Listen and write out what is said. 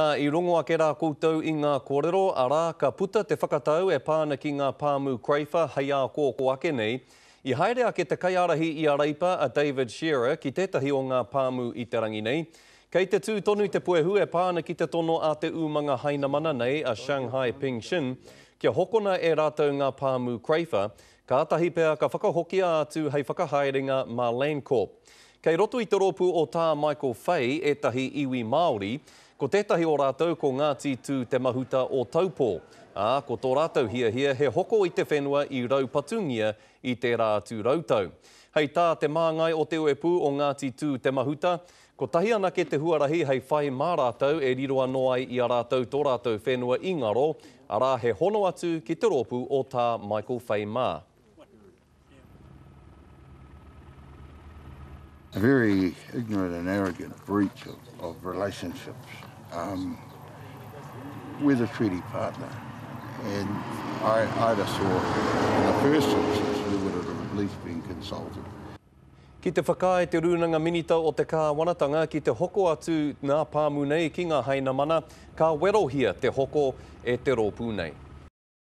Ā, i rongo ake rā koutou i ngā kōrero, arā, ka puta te whakatau e pā ana ki ngā pāmu Craifer hei ākōkō ake nei. I haere ake te kaiārahi i a Reipa, a David Shearer, ki tētahi o ngā pāmu i te rangi nei. Kei te tū tonu te puehu e pā ana ki te tono a te umanga Hainamana nei, a Shanghai Pingxin, kia hokona e rātou ngā pāmu Craifer, Kātahi pea ka whakahokia atu hei whakahaerenga mā Landcorp. Kei roto i te rōpū o Tā Michael Fay ētahi iwi Māori, ko tētahi o rātou ko Ngāti Tū Te Mahuta o Taupō, ā, ko tō rātou hiahia he hoko i te whenua i raupatungia i tērā atu rautau. Hei tā te māngai o te uepū o Ngāti Tū Te Mahuta, kotahi anake te huarahi hei whai mā rātou e riro anō ai i a rātou tō rātou whenua i ngaro, arā he hono atu ki te rōpū o Tā Michael Fay mā. A very ignorant and arrogant breach of, of relationships. Um, we're the treaty partner, and I, I'd have thought in the first instance we would have at least been consulted. Ki te whakaae te Rūnanga Minita o te Kāwanatanga ki te hoko atu ngā pāmu nei ki ngā Hainamana, ka werohia te hoko e te rōpū nei.